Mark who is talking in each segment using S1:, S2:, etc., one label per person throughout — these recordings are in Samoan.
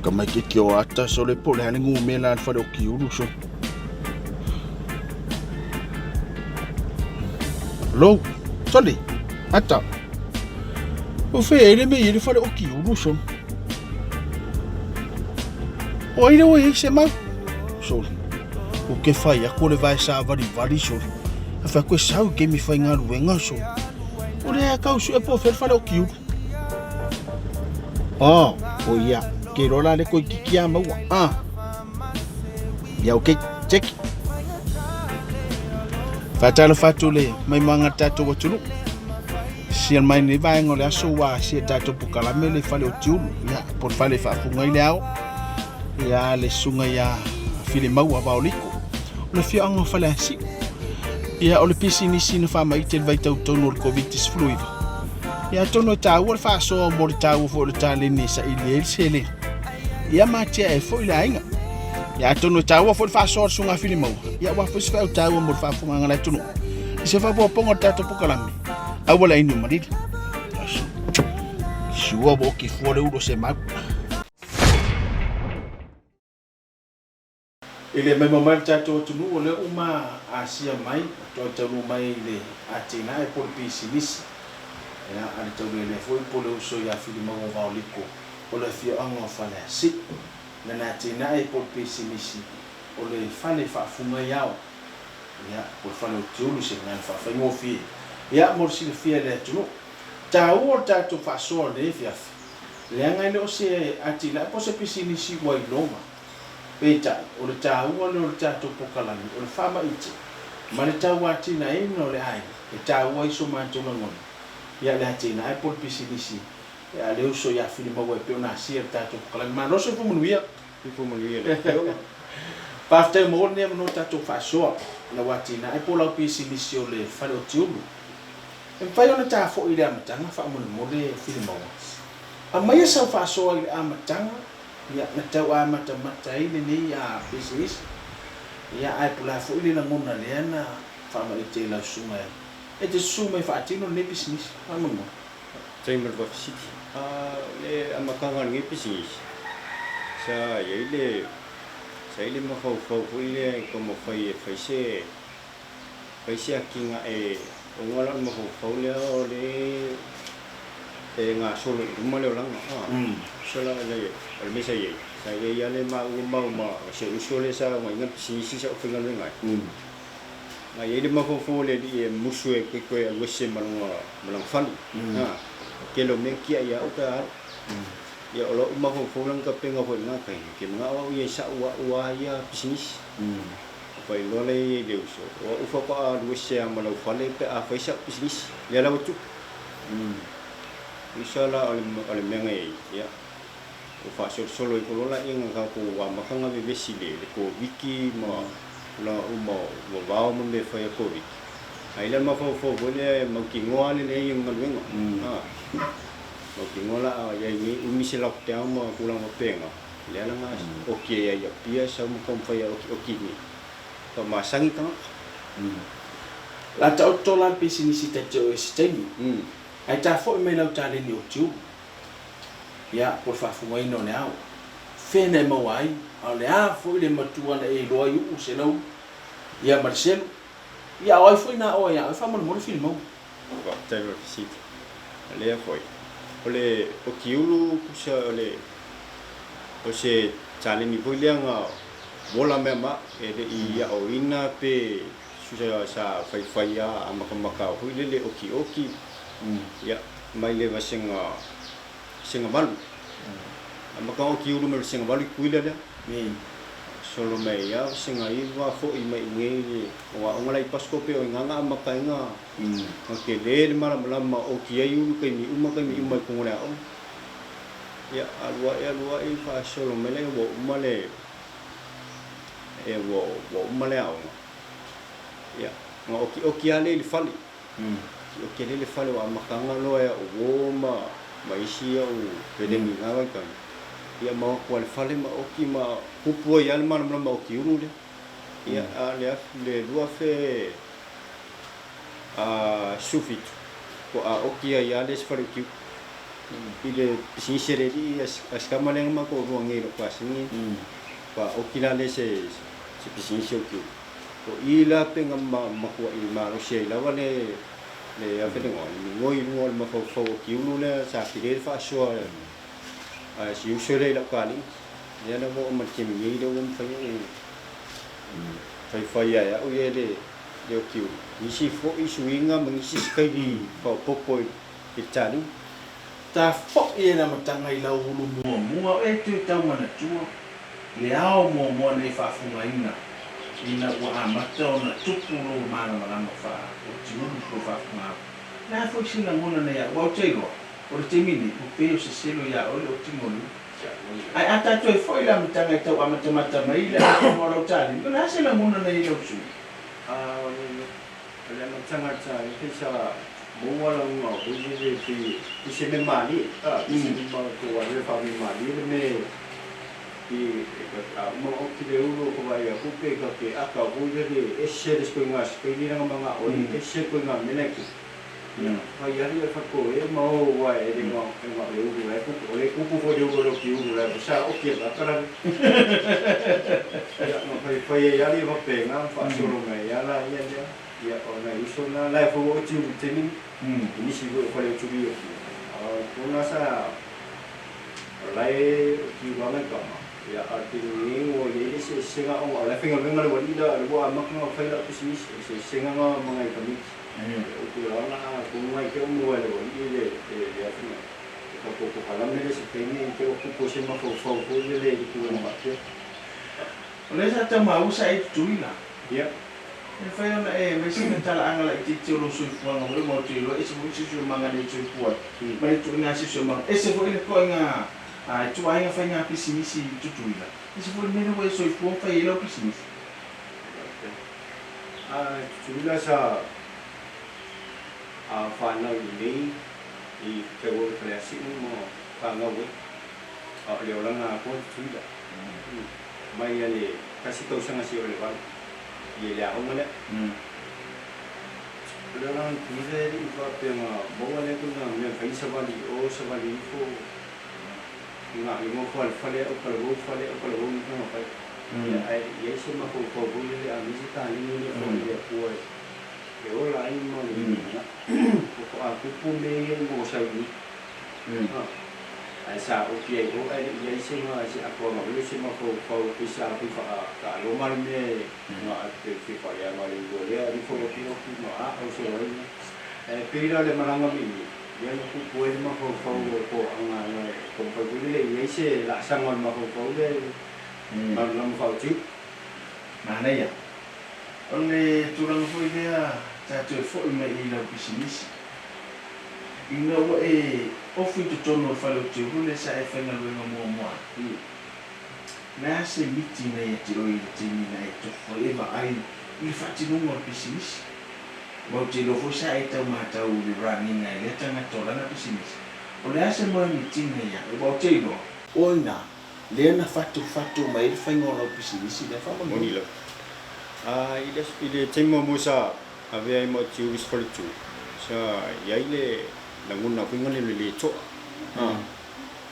S1: Ka mai ke kio ata sole po le hane ngu me la fale o kiulu so. Lo, sole, ata. O fe ele me ele fale o kiulu so. O aile o e se mau. Sole. O ke whai ako le vae sa vali vali sole. A whai koe sau ke mi whai ngā ruenga sole. O le kau su e po fe fale o kiulu. Oh, o ia, ke rola le koi kiki a maua. Ah. Ia, ok, check. Whātalo whātu le mai manga tātou atunu. Sia mai nei vaenga o le aso ua sia tātou pukalame le whale o tiulu. Ia, po le whale whaafunga i le ao. Ia, le sunga ia file maua vaoliko. O le whioanga o whale asiu. Ia, o le pisinisi na whaamaite le vaitau tonu o le Covid-19. Ia, atonu e tāua le faasoa mo le tāua foi o le taleni e saili ai le seleni. Ia, ma tiae foi le aiga. Ia, atonu e tāua foi le faasoa o le susuga a Filimaua. Ia, aua foi se feau tāua mo le faafofogaaga a le atunuu. I se faapoapoga o le tatou pokalame, aua le aini o malili. Sua ua oki fua le ulu o se mau. E le maimoa mai le tatou atunuu o lea uma asia mai toe taunuu mai i le atinae po o le pisinisi ia a le taulelea foi po o le uso ia Filimaua Vaoliko o le afioaga o Faleasiu. Lana atinae po o le pisinisi o le fale faafugai ao ia po o le fale o Tiulu se gagana faafaigofie ia mo le silafia e le atunuu. Taua o le tatou faasoa i lenei afiafi leaga e le o se atinae po o se pisinisi ua iloga. Peitai, o le taua lea o le tatou pokalame, o le faamaite ma le tauatinaeina o le aiga e taua ai so matou lagona ia le atinae po o le pisinisi a le uso ia Filimaua e pei ona asia i le tatou pokalame. Malo soifua manuia!
S2: Soifua manuia le afioga.
S1: Faafetai ua maua lenei avanoa tatou faasoa lau atinae po o lau pisinisi o le fale o Tiulu. E mafai ona ta foi i le amataga faamolemole Filimaua. Aumaia sau faasoa i le amataga Ia, na tau amatamata ai lenei pisinisi. Ia, ae po o le a foi le lagona lea na faamaite i lau susuga e te susu mai e faatino lenei pisinisi. Faamolemole.
S2: Faafetai mo le vafesili. O le amataga o lenei pisinisi, sa i ai le, sa i ai le mafaufau foi lea e taumafai e fai se, fai se atinae ona la o le mafaufau lea o le e gasolo i luma le olaga a so la le o le mea sa i ai sa i ai lava le maua mau ma se uso lea sa ogaina le pisinisi sa ou faigaluega ai na i ai le mafaufau o le alii e musu e toe toe alu ese ma lona ma lona fale a tele o mea e tiai ia au pe a alu ia o lou mafaufau la na tapena foi i lena taimi ke manao au ia i sa'u a'u a ia pisinisi. Faailoa lea i ai le uso, o au faatoa alu ese lava ma lau fale pe a fai sau pisinisi. Lea la ua tupu. Tusa la o le mea na i ai, ia, ua faasolosolo ifo loa laia na tatou amata ona vevesi i le Koviti ma tulaga uma o vavao ma mea e fai a Koviti. Ae i ai la le mafaufau foi lea e mautinoa lava le leai o ni galuega. Mautinoa la a i ai nei umi se lockdown ma tulaga faapena. Lea la na oki ai i Apia sau ma taumafai e okioki i ka masani tagata.
S1: La taoto la le pisinisi ta te o e se taimi, ae ta foi mai lau taleni o Tiulu, ia, po o le faafugaina o le ao. Fea na e maua ai, a o le a foi le matua na e iloa ai uu se lau, ia, ma le selu, ia, a o ai foi na oe ia oe faamolemole Filimau.
S2: Faafetai mo le fesili. Lea foi, o le o Tiulu tusa o le o se taleni foi lea na ola mea ma e le i aoina pe susa sa faifai a a makamaka foi lele okioki ia mai le vasega vasega valu. A maka o Tiulu ma le vasega valu i Tutuila lea. Solo mai ia vasega iva foi mai i inei le o aoga la i Pasco pe o ina na amata ai na Na tele le malamalama o oki ai ulu taimi uma taimi uma i totonu o le aoga. Ia, alu ae alu ae faasolo mai lea ua uma le e ua ua uma le aoga. Ia, na okioki lava lea i le fale. Okioki lea i le fale ua amataga loa e au uo ma ma isi au peleni i na vaitaimi. Ia ma o atu lava i le fale ma oki ma pupu ai lava le malamalama o oki ulu lea. Ia, a o le le 2000 a 17, faatoa oki ai lava le isi fale ukiuki. I le pisinisi a le alii a si tama lea na matou lua nei i lou pasene, faatoa oki la lea se pisinisi o Kiulu. O i la pe na matuai malosi ai lava le le afe le igoa, le migoi i luga o le mafaufau o Kiulu lea sa tele le faasoa a si uso lea i lau kalii. Lea la ua oo mai le taimi nei lea ua mafai ona faifai ia au ia le o Kiulu. Nisi foi suiga ma nisi sikaili faaopoopo i le taliga.
S1: Ta foʻi e le amataga i lau ulu muamua o e toe tau manatua le ao muamua na e faafugaina ina ua amata ona tupu lou malamalama faa otiulu po o faafuga. Le a foi se lagona na ia au te iloa o le taimi nei ua pei o se selo iā oe le otiga o le ulu. Ae a ta toe foʻi i le amataga e tau amatamata mai le amataga o lau talimi, o le a se lagona na i ai lau sui?
S2: A o le amataga o le talimi pei sa maua lauga o foi lele pei i se mea malie, a, i se mea matou alu e faamea malie le mea i a uma ona oki le ulu o ka vaai atu pe ka ke aka foi lele ese le ikoiga sikaini lana manao ai ese le ikoiga mea la e tupu. Ia, fai ali e fako e ma o wa e le ma e ma le ulu e kupu o le kupu foi le ulu o le oki ulu la sa oki e aka la. Ia, ma fai fai ai ali e faapena ma faasolo mai ai lava la ia lea. Ia, o nai uso na la e foi oti ulu taimi i nisi foi o fale o tuli o ki. A o tona sa o la e o ki ulu anga i kama. Ia, a o le taimi nei ua i ai le eseesega ona o la e faigaluega le ualii la, o le ua amata ona fai lau pisinisi, o le eseesega na ma nai tamaiti. O te ona tonu ai te umu ai le ualii le le afioga. E tatou pokalame le se taimi i te ua tupu ai se mafaufau foi lele i le tulaga faapea.
S1: O lea sa tau maua sa e tutuila.
S2: Ia.
S1: E mafai ona e aumai sina talaaga laitiiti o lou soifuaga foi aua ou te iloa ese foi le siosiomaga na e soifua ai ma le ituaiga siosiomaga. Ese foi le ituaiga ituaiga faiga pisinisi i Tutuila, ese foi le mea lea ua e soifua ma fai ai lau pisinisi.
S2: A Tutuila sa fanau i inei i Feua i Faleasiu ma fanau ai, a o le olaga atoa i Tutuila. Mai a le tasi tausaga seia o le valu i le aoga lea. O le olaga i Tutuila e le i faapea na maua lea tuna mea mafai ni savali i o savali ifo nga le nofo a le fale au talavou fale au talavou ni tanga fai. Ia ae le i ai se mafaufau foi lele a misi taleni le foi i le Atua e ola ai ma le mea faatoa tupu mea ia ina ua sau i i. Ae sa oki ai o ae le i ai se nga se atoaga foi lele se mafaufau pei sa pei faa taaloma le mea nga pe fia faaleaga le ua lea nofo oki oki ma a au solo ai ae pei la le malaga mai i Ia na tupu ai le mafaufau o toaga e taumafai foi lele i ai se laasaga o le mafaufau lea i malamalama faaotiu.
S1: Manaia. O le tulaga foi lea sa toe foi mai i lau pisinisi. Ina ua e ofu i totonu o le fale o Tiulu lea sa e faigaluega muamua ai, o le a se miti na ia te oe i le taimi na e tofu ai e vaai i le faatinoga o le pisinisi? Aua ou te iloa foi sa e tau matau i le run-ina e lea tagata o lana pisinisi. O le a se moe mitiga ia oe? Aua ou te iloa. O i ina, lea na fatufatu mai ai le faiga o lau pisinisi lea faamolemole.
S2: Moni lava. A i le i le taimi muamua sa avea ai ma Otiulu i se faletu, sa i ai le lagona foi lea o le le to'a. A,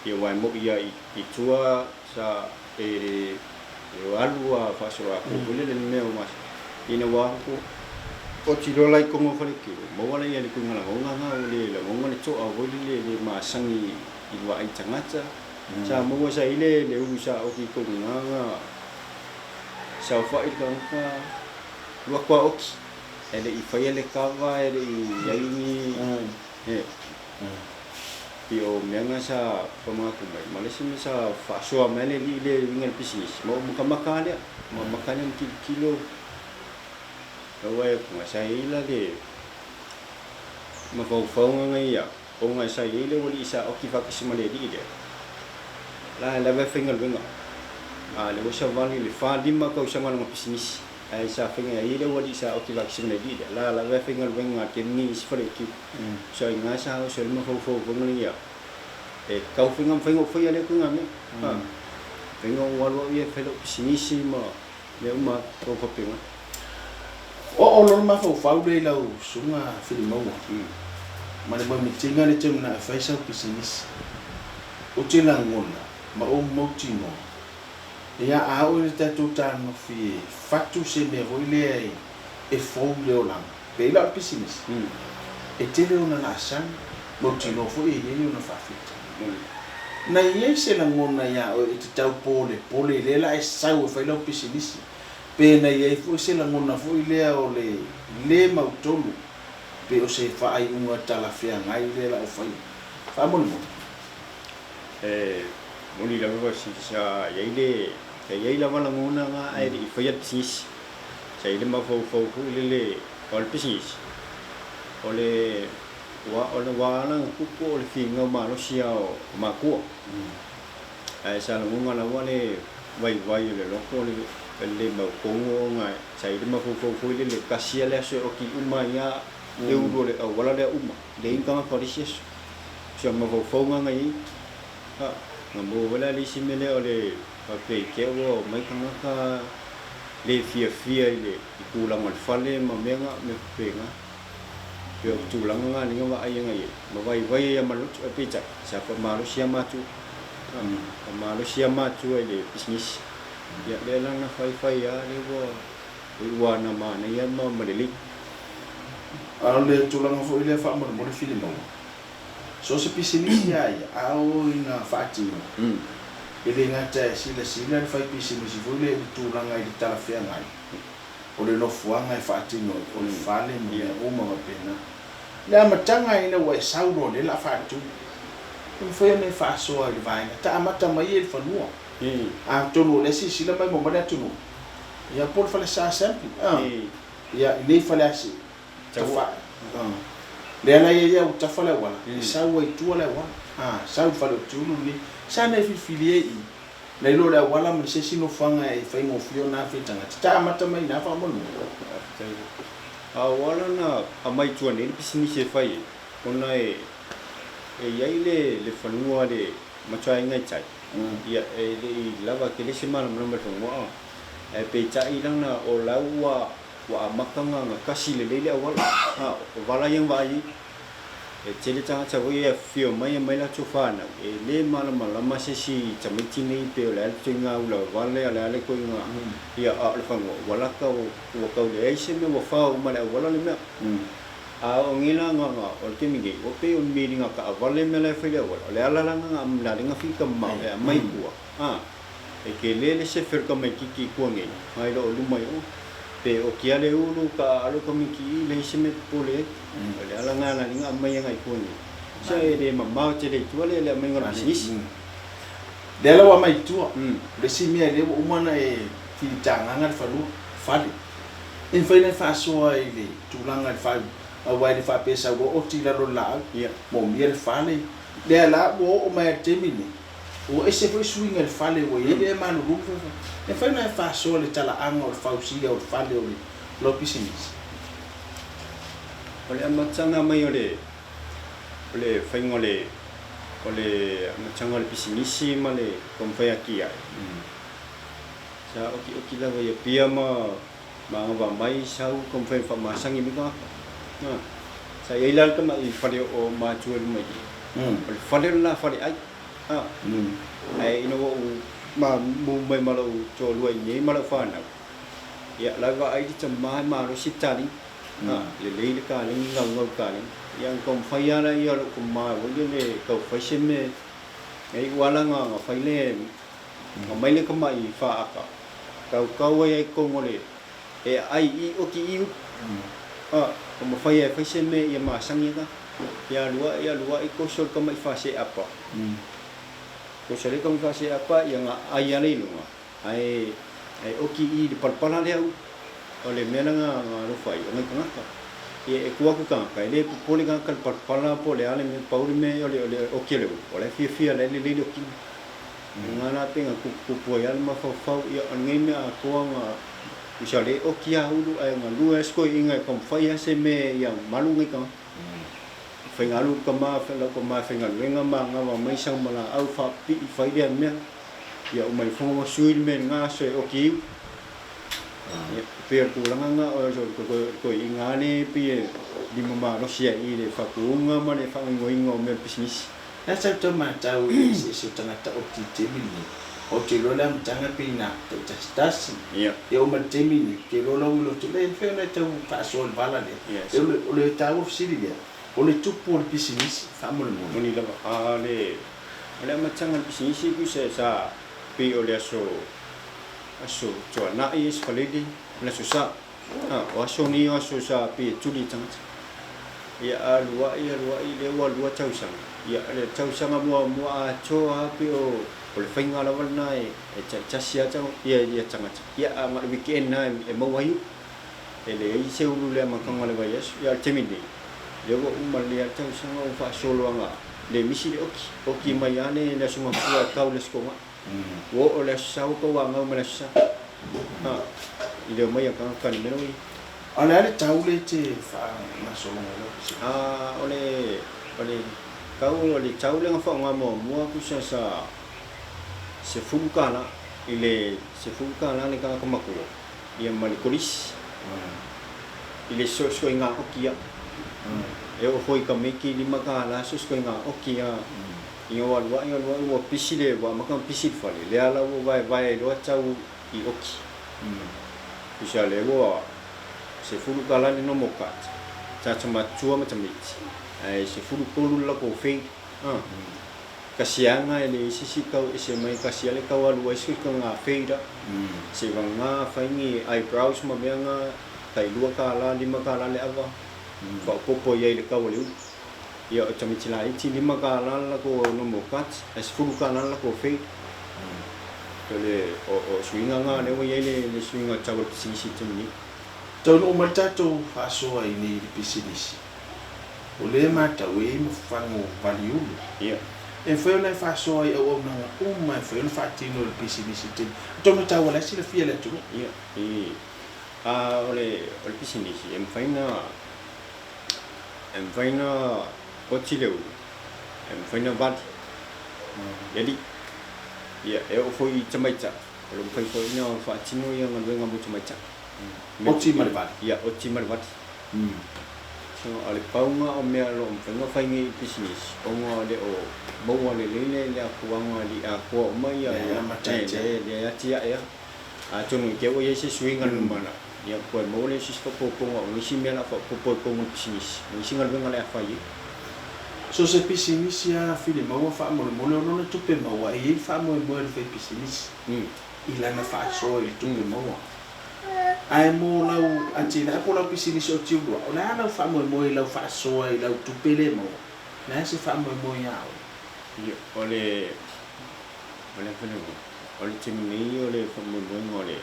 S2: ia aua e mo'i lava i tua sa e alu a faasoloatoa foi lele le mea o ina ua oti loa la i totonu o falekiu, maua lea le ituaiga lagona lena ua le lagona le to'a foi lele le masani i le vaai tagata. Sa maua sa i ai le ulu sa oti i totonu i ina na saofai le tagata alu atu a oti e le i faia le kava e le i i ai ni Pei o mea na sa faamanatu mai, ma le isi mea sa faasoa mai le alii lea e uiga i le pisinisi, ma ou matamata lava lea, matamata lea ma tilotilo, lau vaai atu sa i ai la le mafaufauga na ia, ona sa i ai le aualii sa oti faatasi ma le alii lea, la e lava e faigaluega, a o lea ua savali i le fa lima tausaga o lana pisinisi. Ae sa faiga ai le aualii sa oti faatasi ma le alii lea, la lava e faigaluega a le taimi i isi faletiu. So i ina sa oso ai le mafaufau foi ia, e tau faiga mafai ona ou faia lea ituaiga mea. Ha, mafai ona ou alu au ia e fai lau pisinisi ma mea uma tau faapena.
S1: Oo loa le mafaufau lea i lau susuga Filimaua. Ma le moemitiga le te manao e fai sau pisinisi. Ou te lagona ma ou mautinoa, ia a oo ina tatou tanofi e fatu se mea foi lea e fou i le olaga, pei la o le pisinisi, e tele ona laasaga, mautinoa foi e i ai ona faafitauli. Na i ai se lagona iā oe e te tau polepole lea la e sau e fai lau pisinisi, pe na i ai foi se lagona foi lea o le le mautonu pe o se faaiuga talafeagai lea la o faia? Faamolemole.
S2: E moni lava sa i ai le sa i ai lava lagona na ae le i faia le pisinisi. Sa i ai le mafaufau foi lele o le pisinisi, o le ua o le ua ala ona tupu o le finau malosi lava o matua. Ae sa lagona lava le vaivai o le loto o le le mautonu ona sa i ai le mafaufau foi lele tasi lava le aso e oti uma ai lava le ulu o le auala lea uma, leai ni tagata o le isi aso. O si mafaufauga na i ai, ha, na maua foi la le isi mea lea o le faapea i te i ua omai tagata le fiafia i le i tulaga o le fale ma mea na, mea faapena. Pei o le tulaga na lea na vaai ai i ai, ma vaivai ai lava ma le loto, ae peitai, sa faamalosi lava matua, ha, faamalosi lava matua i le pisinisi. Ia, lea la na fai fai lava lea ua ua na manaia ma ma lelei.
S1: A o le tulaga foi lea faamolemole Filimaua, so o se pisinisi lava ia, a oo ina faatino, e le gata e silasila le faipisinisi foi lea i le tulaga i le talafeagai o le nofoaga e faatino ai, o le fale ma mea uma faapena. I le amataga ina ua e sau loa lea o le a faatu, e mafai ona e faasoa i le vaega ta amata mai ia i le fanua. Atonu o lea e silasila mai mo mai le atunuu, ia po o le falesa assembly, Ia, i nei faleasi, tafa, lea la ia ia ua tafa le auala, e sau ai i tua le auala, a, sau i le fale o Tiulu lenei. Sa na e filifili ai i i, nai lo le auala ma le se isi nofoaga e faigofie ona afe i tagata, ta amata mai i ina faamolemole.
S2: Faafetai. A ua ala ona aumai i tua nei le pisinisi e fai ai, ona e i ai le fanua a le matuaiga i tai, ia, e le i lava tele se malamalama i le fanua, Ae peitai lana o la ua ua amata ona ona kasi lelei le auala. Ha, o vala ia na vaai ai. E tele tagata foi e afifio mai e aumai latou fanau, e le malamalama se isi tamaiti nei pe o le a le toiga ula vale a o le a le toiga ia a o le fanua ua lata ua ua tau leai se mea ua fao uma e le auala le mea. A o nei la na na o le taimi nei ua pei o ni miliga taavale mea la e fai i le auala, o le ala la na na le na fita mamao e aumai i tua, ha. E kele le sefe o le tamaititi i tua nei, mai loo luma i o. Pe oki a le ulu ka alo tamaiti i leai se mea popole ai. O le ala na la linga aumai aga i tua nei. Sa e le mamao tele i tua le le aumaiga o le pisinisi.
S1: Lea la ua aumai i tua. O le isi mea lea ua uma ona e filitagaga le fanua, fale. E mafai ona e faasoa i le tulaga i le fale, aua e le faapea e sau loa oti i lalo o le laau, moomia le fale. Lea la ua oo mai lava i le taimi lenei, Ua ese foi suiga i le fale ua i ai le malulu foi. E mafai ona e faasoa le talaaga o le fausia o le fale o le lau pisinisi.
S2: O le amataga mai o le o le faiga o le o le amataga o le pisinisi ma le taumafai atu ai, sa okioki lava i Apia ma ma agavaa mai sau taumafai e faamasani mai tagata. Sa i ai la le tamai fale o matua i luma i i, o le fale o le la faleai. Ae ina ua ou mamu mai ma lou toalua i inei ma lau fanau, ia, la e vaai le tama e malosi le taligi. Lelei le taligi, gaugau le taligi. Ia, ona taumafai lava lea o lou tama foi lele e tau fai se mea. E iu lava la na fai le, na aumai le tamai faata, tautau ai lava i totonu o le, e aai i oti i upu. Taumafai lava e fai se mea ia masani ai tagata. Ia alu ae, alu ae toso le tamai faseapa. Toso le tamai faseapa ia na ai lava lea i luga, ae ae oki i le palapala lea u. O le mea la na alofa ai, o nai tagata. Ia e tuu atu tagata, e le popole tagata i le palapala po o le a le mea, pau le mea o le o le oki o le ulu, o la e fiafia o la e lelei le okiga. O lena la pei na tuputupu ai lava le mafaufau, ia o lenei mea atoa na Tusa le oki a ulu ae galue lava si toeaina e taumafai lava se mea ia malu nei tagata. Faigalu le tama, lau tama e faigaluega ma agava mai sau ma laau faapipii fai lea mea. Ia uma ifo ua sui le mea i lena aso e oki iu. Ia, pei o le tulaga lena o le toeaiina lava lea e pei e lima malosi ai i le faatuga ma le faagaoioiga o mea o le pisinisi.
S1: Lea sa ou tau matau i le eseese o tagata oti i le taimi lenei. Ou te iloa le amataga pei na taitasitasi.
S2: Ia.
S1: Ia oo mai le taimi lenei, ou te iloa lau iloa tele, e mafai ona e tau faasoa i le vala lea.
S2: Ia.
S1: O le taua fesili lea, o le tupu o le pisinisi faamolemole.
S2: Moni lava. A o le o le amataga o le pisinisi tusa sa pei o le aso aso Tuanai, aso Faleile, ma le aso Sa. A o aso nei o aso sa pei e tuli i tagata. Ia alu ai alu ai lea ua lua tausaga. Ia le tausaga muamua atoa lava pei o o le faiga lava lena e e taitasi lava ia ia tagata. Ia a na o le weekend lava e maua ai upu. E leai se ulu i le amataga o le vaiaso. Ia a o le taimi nei, lea ua uma lelei lava le tausaga ua faasolo aga le misi le oki. Oki mai lava le Aso Gafua e tau i le Aso Toga. Ua oo i le Aso Sa ua tauagau mai le Aso Sa. Ha, i le omai a tagata i le mea la ua i ai.
S1: A o le a le tau lea e te faagasologa ai lau pisinisi?
S2: A, o le, o le tau, o le tau lea na faaaoga muamua tusa sa $10 i le $10 le tagata matua. Ia ma le kolisi i le soisoiga oki ia. E oo foi i tamaiti $5 soisoiga oki ia. Ina ua alu ae alu ae ua pisi le, ua amata ona pisi le fale, lea la ua vaevae ai loa tau i oki. Tusa lea ua $10 le normal cut, tagata matutua ma tamaiti, ae 13 le latou fade. Kasiaga e leai se isi tau ese mai kasi a le tau alu ai se tulaga fade a seivagana fai ni eyebrows ma mea na tai $2 $5 le ava faaopoopo i ai i le tau a le ulu. Ia o tamaiti laiti $5 le latou normal cut ae $10 le latou fade. O le o suiga na lea ua i ai le suiga o tau o le pisinisi i le taimi nei.
S1: Taunuu mai le tatou faasoa i nei i le pisinisi. O lea e matau e i ai ma fagu valiulu.
S2: Ia.
S1: E mafai ona e faasoa i auaunaga uma e mafai ona faatino e le pisinisi i le taimi. Atonu e taua la e silafia e le atunuu.
S2: Ia, i, a o le, o le pisinisi e mafai ona, e mafai ona oti le ulu, e mafai ona vali le alii. Ia, e oo foi i tamaitai, o lo o mafai foi ona faatino ia galuega mo tamaitai.
S1: Oti ma le vali.
S2: Ia, oti ma le vali. So, o le pauga o mea o lo o mafai ona fai nei i pisinisi, ona e le o maua lelei le le afuaga i le atoa uma ia
S1: Le amatatia.
S2: Le le atiae lava. Atonu i te i ua i ai se suiga i le lumanai, ia toe maua lea o se isi faaopoopoga o nisi mea o le a faaopoopo i totonu o le pisinisi, o nisi galuega o le a fai ai.
S1: So se pisinisi lava Filimaua faamolemole o lona tupe maua e i ai le faamoemoe a le faipisinisi i lana faasoa i le tupe maua. Ae mo lau atinae po o lau pisinisi o Tiulua, o le a lau faamoemoe i lau faasoa i lau tupe lea e maua? O le a se faamoemoe ia oe?
S2: Ia, o le, o le o le taimi nei o le faamoemoega o le,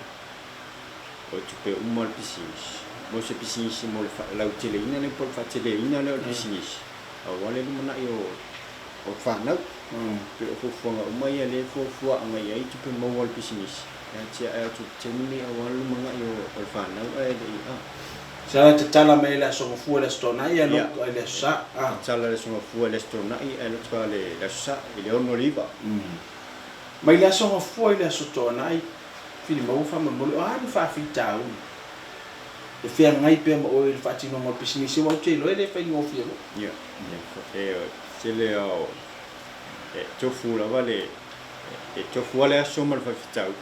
S2: o tupe uma o le pisinisi, mo se pisinisi mo le faalauteleina lea po o le faateleina lea o le pisinisi, aua le lumanai o, o fanau. Pei o fuafuaga uma ia lea e fuafua agai ai tupe maua o le pisinisi. E atiae atu i le taimi lenei aua le lumanai o le fanau ae le i a.
S1: Sa tatala mai e le Aso Gafua i le Aso Toonai ae lotu i le Aso Sa.
S2: Tatala i le Aso Gafua i le Aso Toonai ae lotu i le Aso Sa i le 6 i le 9.
S1: Mai le Aso Gafua i le Aso Toonai, Filimaua faamolemole, o a ni faafitauli e feagai pea ma oe i le faatinoga o le pisinisi aua ou te iloa e le faigofie foi.
S2: Ia, e tele lava o, e tofu lava le E tofu lava le aso ma le faafitauli.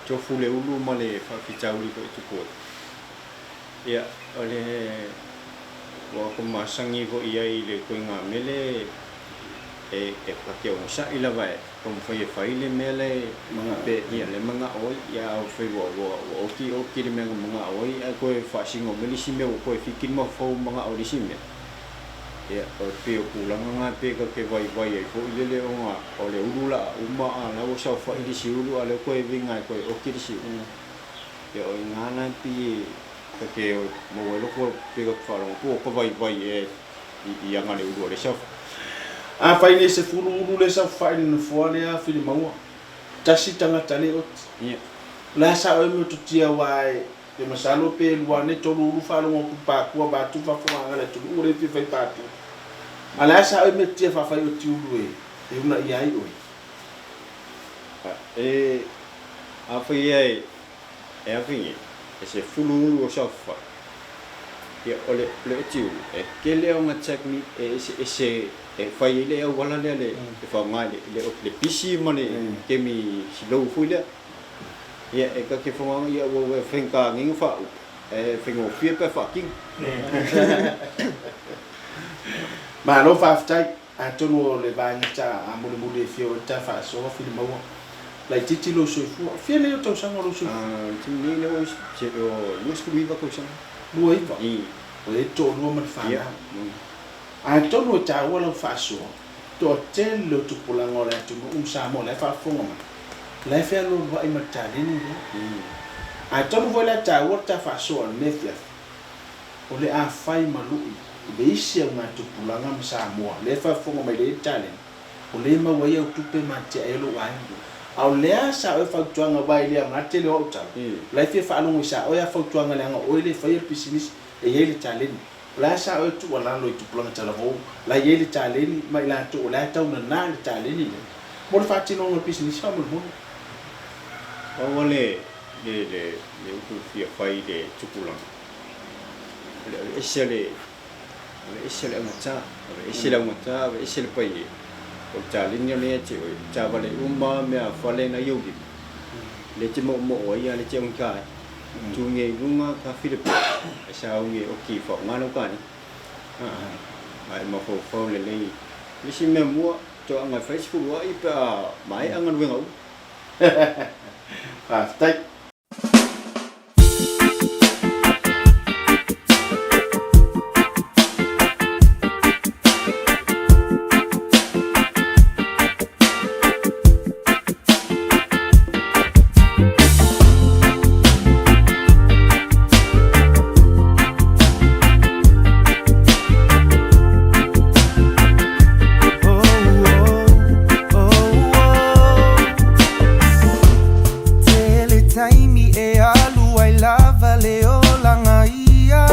S2: Tofu le ulu ma le faafitauli foi e tupu ai. Ia, o le ua ou masani foi i ai i le ituaiga mele e ta te onosai lava e taumafai e fai le mea lea pe ia le manao ai. Ia a fai ua ua oti oti le mea na manao ai ae toe faasino mai le isi mea ua toe fiki le mafaufau manao i le isi mea. Ia, e pei o tulaga na pe ta te vaivai ai foi lele ona o le ulu la a uma a la ua saofai le isi ulu a o lea ua toe uiga e toe oki le isi ulu. Ia o i ina la e pei ta te maua ai loko pei ta te faalogo atu ua ta vaivai ea i aga le ulu o lea e saofai.
S1: Afai nei 10 ulu lea e saofai i le nofoa lea Filimaua, tasi tagata le oti.
S2: Ia.
S1: O le a sa oe metotia aua e Pe masalo pe lua ane tolu ulu faalogo atu patua vaeatu faafogaga le atunuu ua le fia fai patua. A le a sa oe mea tia faafai o tiulu e e unaia ai oe?
S2: E afai ia e afai e E 10 ulu o saofafai. Ia, o le, o le otiulu, e tele ona technique e eseese e fai ai le auala lea le, e faaaoga i le, le, le pisi ma le kemi silou foi lea. Ia, e ta te fogaga, ia ua e faigata nei ona faaupu, ae faigofie pe a faatino.
S1: Malo faafetai. Atonu o le vaega ta a mulimuli e fia o ai ta faasoa Filimaua laitiiti lou soifua. Fia nei o tausaga o lou soifua?
S2: A, o le taimi nei lea ua se o 29 tausaga.
S1: 29?
S2: I.
S1: Ua i ai le toalua ma le
S2: Ia.
S1: fanau. Atonu e taua lau faasoa, toatele o tupulaga o le atunuu ma Samoa la e faafofoga mai, la e fealualuai ma le taleni lea. Atonu foi la e taua le ta faasoa i lenei afiafi, o le a fai ma lui i le isi augatupulaga ma Samoa lea e faafofoga mai lea taleni, o lea e maua ai au tupe ma atiae ai lou aiga. A o lea sa oe fautuaga aua e le aoga tele o au tala, o la e fia faalogo i sa oe a fautuaga leaga o oe lea e faia le pisinisi e i ai le taleni. O le a sa oe tuualalo i tupulaga talavou la e i ai le taleni ma i latou o la e tau nana le taleni lea mo le faatinoga o le pisinisi faamolemole?
S2: Pau lava le le le le upu fia fai i le tupulaga, o le aveese le aveese le augata, aveese le augata, aveese le paie, o le taleni lea ia te oe, taavale uma mea fale na i ou lima, lea e te moomoo ai a lea e te augata ai. Tu nge i luga ka file pea, ae sa au nge oki faaaoga lau kani. Ae mafaufau lelei. O le isi mea mua, toaga e fai 10 ai pe a maea galuega uma.
S1: Faafetai.
S3: Tele taimi e alu ai lava le olaga ia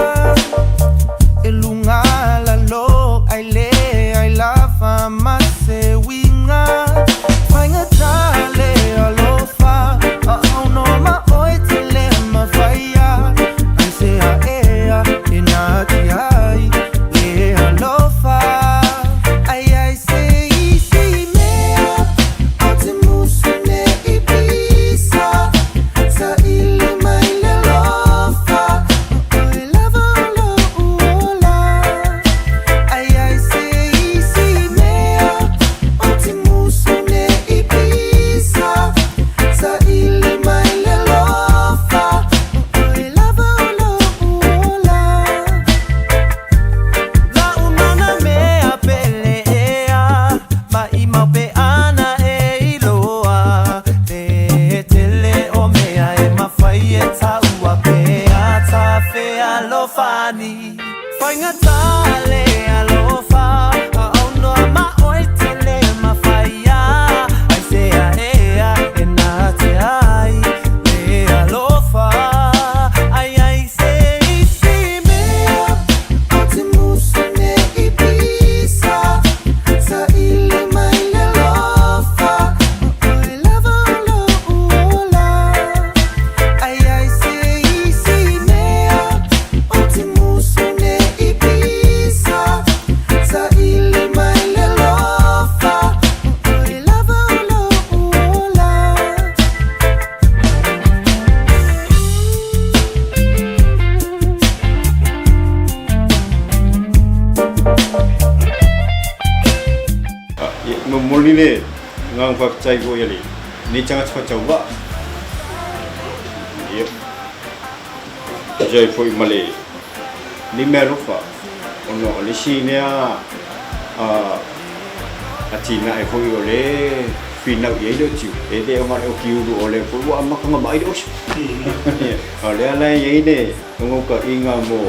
S3: E luga lalo ai leai lava ma se uiga Faigata le alofa Aauno ma oe tele mafaia Aisea ea e natia ai le alofa Ai ai se isi mea Ou te musu nei pisa Saili mai le alofa O oe lava o lo'u ola Ai ai se isi mea Ou te musu nei pisa Saili mai le alofa O oe lava o lo'u ola La'u mana mea pele ea Maʻimau pe ana e iloa Le tele o mea e mafai e taua pea Ta fealofani Faigata le alofa Aauno a ma oe tele mafaia Aisea ea e natia ai Le alofa Ai ai se isi mea Ou te musu nei pisa Saili mai le alofa O oe lava o lo'u ola Ai ai se isi mea Ou te musu nei pisa Saili mai le alofa O oe lava o lo'u ola.
S2: Ia, momoli le agaga faafetai foi a lenei tagata faatauvaa. Ia, tusa ai foi ma lenei meaalofa, ona o le isi lea atinae foi o lea e finau i ai le otiu, e le o na o le okiulu, o lea foi ua amata ona maai le oso. Ia, a o lea la e i ai le naunautaiga mo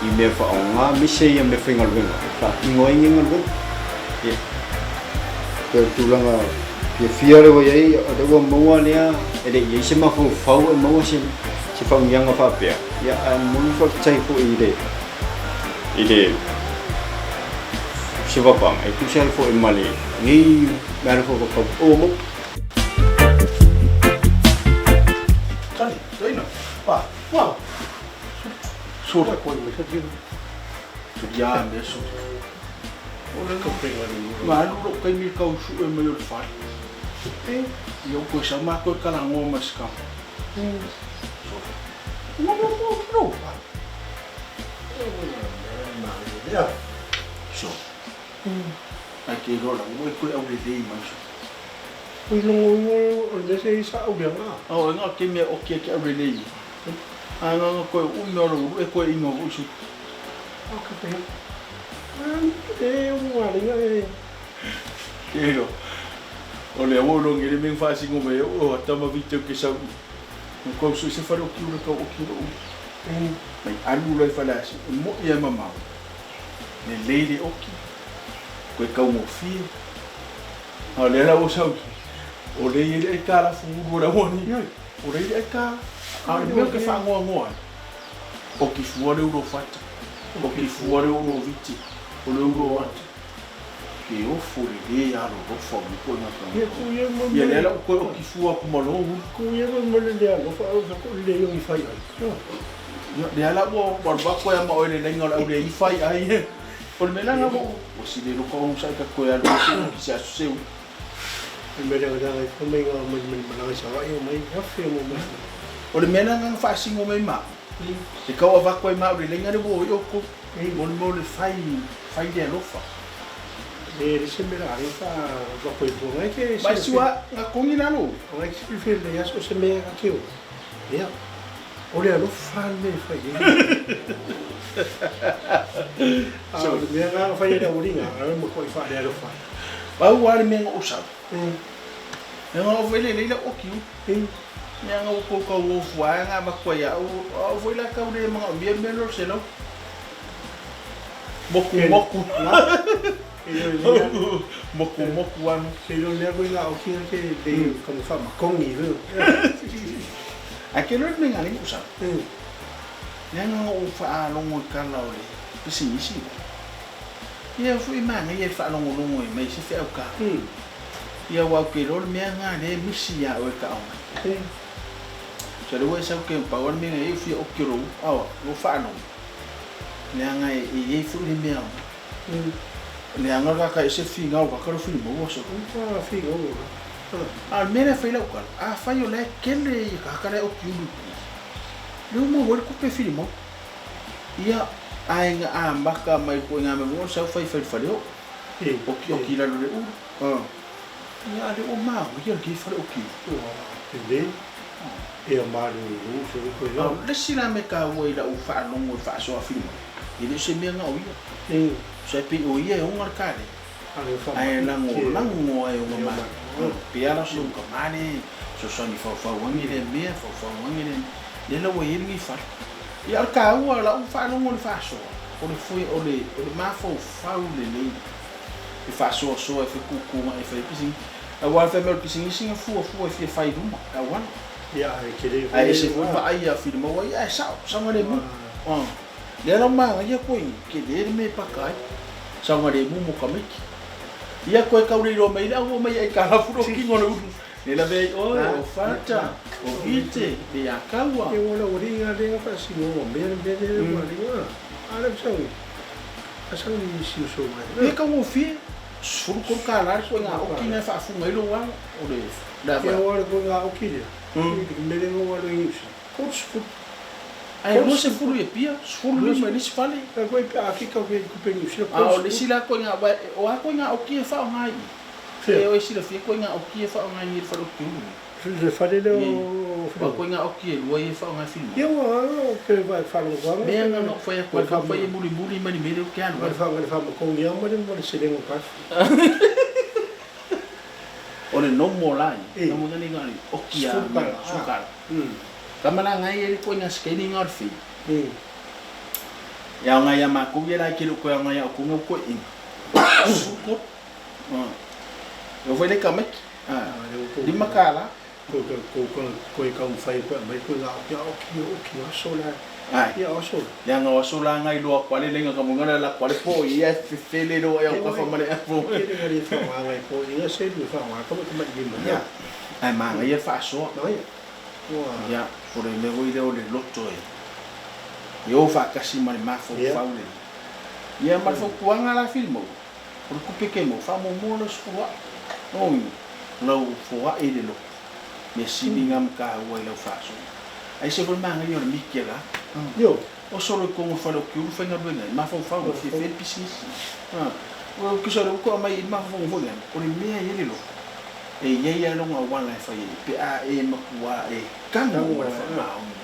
S2: i mea faaaoga aemaise ia meafaigaluega e faatino ai nei galuega. Ia, pei o le tulaga fiafia lea ua i ai, o lea ua maua lea, e le i i ai se mafaufau e maua se se faauigaga faapea, ia, ae momoli le faafetai foi i le i le se vapaga e tusa ai foi ma lenei meaalofa ua ua maua.
S1: Tali, toeaina. Wow. Sole. Sole a mea sole. Na alu lou taimi i le tau sue mai o le fale. Ia ua toe sau matou e talanoa ma si tama. Sole. Sole. Ae te iloa lava ua e toe aulelei mai sole. Ao e na o te mea oki e te aulelei ai. A na ona toe umi o lou e toe ino foi sole. Te iloa. O lea ua ou logi le mea na faasino mai ai o ata ma Vita ou te sau i. Na tou sue se fale oki ula tau oki lou. Mai alu loa i Faleasiu e moi a e mamao. Lelei le oki, toe taugofie. A o lea la ua sau, o lea e i ai le aitalafu ulu o le auani. O lea e i ai le aitala. A o le mea ou te faanoanoa ai, oki fua le ulu o Fata, oki fua le ulu o Viti, o le ulu o Ata. Ke ofo lelei alolofa o nei ituaiga tagata. Ia lea la ua toe oki fua atu ma lou ulu. Ia lea la ua alu atu ai ma oe i le laina o le au le ifa ai ai. O le mea la lena ua ua sili loka ou sa i ka toe alu ese i se aso seu. O le mea la lena na faasino mai ma au, e tau avatu ai ma au i le laina lea ua o ai outou, mo le mea o le fai, fai le alofa. Ma e sua na togi lalo.
S4: O le alofa le mea e fai ai. A o le mea lena na fai ai le aualiga, a o le matuai faalealofa ai.
S1: Pau lava le mea na ou sau, mea na oo foi lelei lau oki ulu. Mea na ou tou tauofo lava na avatu ai au, o au foi la tau le manaomia le mea lea o le selau. Moku moku. Moku moku lava.
S4: Ke iloa lea koe nga oki nga ke lei ka mo whaamakongi hu.
S1: Ae ke iloa le mea nga lei ou sau. Leaga na ou faalogo i tala o le pisinisi lea. Ia foi manaia le faalogologo ai mai se feau ka. Ia aua ou te iloa le mea nga lea e misi ia oe ka aumai. So lea ua e sau ke pau lava le mea nga i ai ou fia oki o lou aoa, lou faalogo. Leaga e i ai foi le mea o. Leaga le kaka ese finau kaka lo fili maua so. A o le mea lea e fai lau tala, afai o la e tele ia kaka la e oki ulu i tua, lea ua maua ai le tupe e fili maua. Ia, ae na amata mai le ituaiga mea foi lea o sau fai fai le faleoo, oki oki i lalo o le ulu. Ia a o lea ua maoia lenei fale oki ulu. A o le isi la mea taua i lau faalogo i le faasoa fili mai, e le o se mea na o ia. Tusa e pei o ia e ona le kale, ae lagolago ai ona matou. Pei lava la o si ou tama lea e fesoasoani faufau ane lea mea, faufau ane lea mea. Lea la ua i ai lenei fale. Ia o le taua o lau faalogo i le faasoa, o le foe, o le, o le mafaufau lelei e faasoasoa, e fetuutuunai, e fai ai pisinisi. Aua le fai mai o le pisinisi na fuafua e fia fai i luma, le auala. Ae ese foi le vaai ia Filimau ai, ae sao, saogalemu. Lea la ua manaia koe tele le mea e paka ai. Saogalemu mo tamaiti. Ia koe tau le iloa mai le au mai aitalafu lou kino o le ulu. Ne lavea ai oe, o Fata, o Vite, le ia Kaua.
S4: E ola ua lei nga lenga faasinoga mea le mea lea ua lenga. A le sangi. A sangi si uso mai.
S1: E taugofie, $13 le koe nga oki na e faafuga ai lou alo. O le le
S4: E oa le koe nga oki lea. Le mea lenga ua alo i uso.
S1: 30. Ae 20 i Apia, 15 i le isi fale.
S4: E koe pe a fika koe i kupe Niu Sila,
S1: A o le isi la koe nga, o a koe nga oki e faaaoga i i? E oe silafia koe nga oki e faaaoga i le fale oki ulu nei?
S4: Le fale lea o
S1: O a koe nga oki e lua ia e faaaoga e Filimao?
S4: Ia ua o ke faalogo
S1: Mea nga na ou fai atu ai, ka fai e mulimuli mai le mea lea ou te alu ai.
S4: Le whaamakongi a ma le selenga o kafi.
S1: O le nomo la ia, nomo nga nei nga oki a sukala. Tama la ngai e le koina skeni nga o le fei. Ia o ngai a makou ia la e kele o koe a ngai a o konga o koe inga. Sukot. E o foi le kamaiki. Lima ka la.
S4: Koe kau whai koe mai koe nga oki a oki oki aso la.
S1: Ai.
S4: Ia aso.
S1: Leaga o aso la ngai loa koa le lenga ka monga la koa le po ia e fefele loa ia o kafa ma le apo.
S4: Kele nga le whaonga ngai po inga se le whaonga ka mo te mai lima.
S1: Ia. Ai manaia le faasoa.
S4: Manaia. Ua.
S1: Ia, o le mea foi lea o le loto e. E o faatasi ma le mafaufau lenei. Ia ma le fautuaga la Filimou, o le tupe ke maua, faamuamua lau sefulu aʻe. Lona uiga, lau foaʻe i le lotu, mea sili na ma taua i lau faasoa. Aise foi le manaia o le miti a la. O solo i totonu o le fale o Kiulu faigaluega ai, mafaufau e fiafia ai le pisinisi. O le kisa o le uto aumai i mafaufauga foi lea, o le mea e i ai le lotu, e i ai lava lona auala e fai ai pe a e matua e tago ma le faamaoni.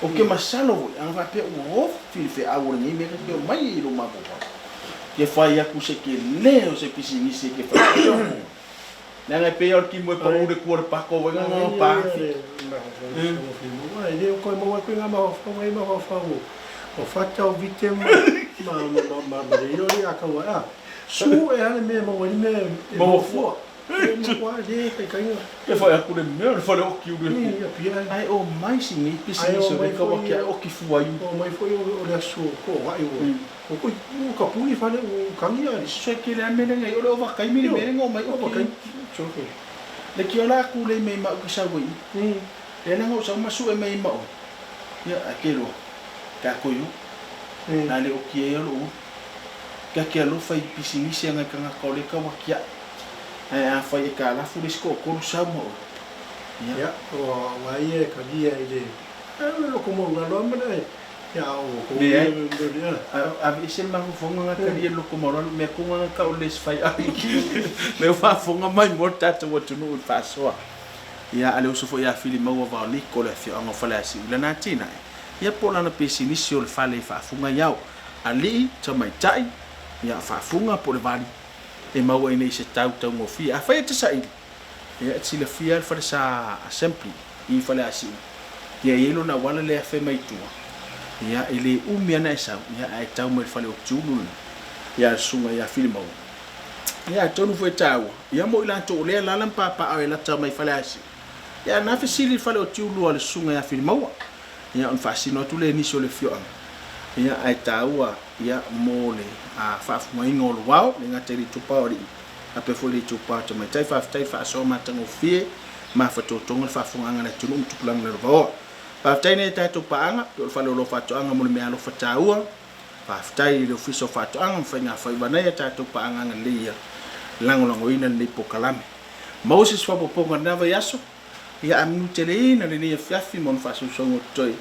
S1: Ou te masalo foi, ana faapea ua ofi le feau o lenei mea ta te omai ai i lou mafaufau, ke fai atu se tele o se pisinisi e te fai ai au moa. Leaga e pei lava o le timu e pau le tua o le pato vai na na pa afi.
S4: E le o toe maua atu i ngā mafaufauga i mafaufau o Fata, o Vite ma ma ma le Iori a kaua a su e ale mea maua i le mea e maua fua. E maua le taitaiga.
S1: Ke fai atu le mea o le fale oki ulu
S4: e pia.
S1: Ae o mai si nei pisinisi o le kaua kia oki fua i.
S4: O mai foi o le aso ko wa'i ua. O ko ua ka puni fale ua kangi ali.
S1: Se ke le ame le ngai o le ovataimi le mea ngo mai oki. Le kia la ku le mei ma ki sau i. Le na ngo sau ma su e mei ma o. Ia a ke lo. Ka ko yo. Na le oki e lo u. Ka ke alofa i pisinisi anga kanga ka o le kaua kia. Ae afai e kalafu le isi toatolu sau ma oe.
S4: Ia. Ia, ua ia e kalia i le, e loko maualalo lava ma le, ia o kou
S1: Leai. Aveese le mafaufauga nga talia i le loko maualalo, mea tonu lava nga tau o le isi faiau. Lea ua faafofoga mai mo le tatou atunuu i le faasoa. Ia, a le uso foi ia Filimaua Vaoliko o le afioaga o Faleasiu i lana atinae, ia po o lana pisinisi o le fale e faafuga i ao, alii, tamaitai, ia, faafuga po o le vali. E maua i nei se tau taugofie. Afai e te saili, ia e te silafia le falesa assembly i Faleasiu, ia e i ai lona auala lea e afe mai i tua, ia e le umi ana e sau, ia ae tau mai i le fale o Tiulu lena, ia le susuga ia Filimaua. Ia atonu foi e taua, ia mo i latou o lea e alaala ma papaaao e lata mai i Faleasiu, ia na fesili i le fale o Tiulu a le susuga ia Filimaua, ia ona faasino atu lea i nisi o le afioaga, ia ae taua Ia, mo le faafugaina o lou ao, le gata i le itupa o alii, faapea foi le itupa o tamaitai. Faafetai le faasoa matagofie, mafatotoga le faafofogaaga a le atunuu ma tupulaga lalovaoa. Faafetai nai a tatou paaga, pei o le Fale o Oloa Faatoaga mo le meaalofa taua. Faafetai i le Ofisa o Faatoaga ma Faigafaiva nai a tatou paaga agalelei ia lagolagoina lenei polokalame. Maua se isi faaopoopoga i lena vaiaso. Ia amuteleina lenei afiafi ma ona faasausauga o totoe.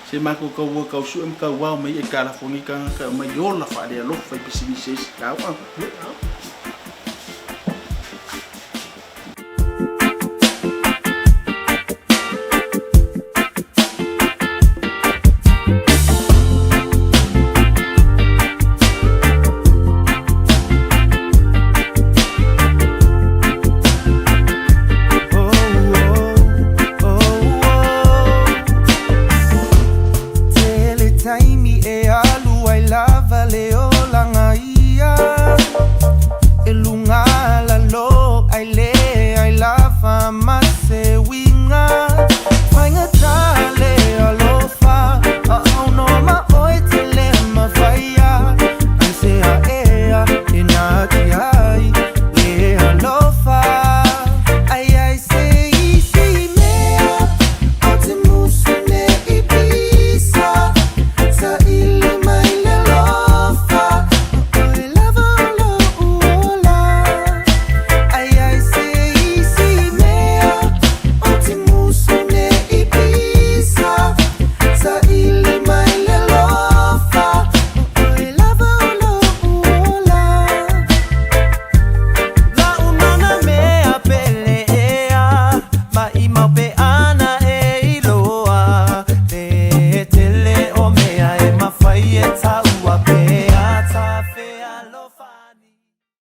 S1: Se matou tau tau sue ma tau ao mai ai kalafoni tagata e omai ola faalealofa i pisinisi ai si tau.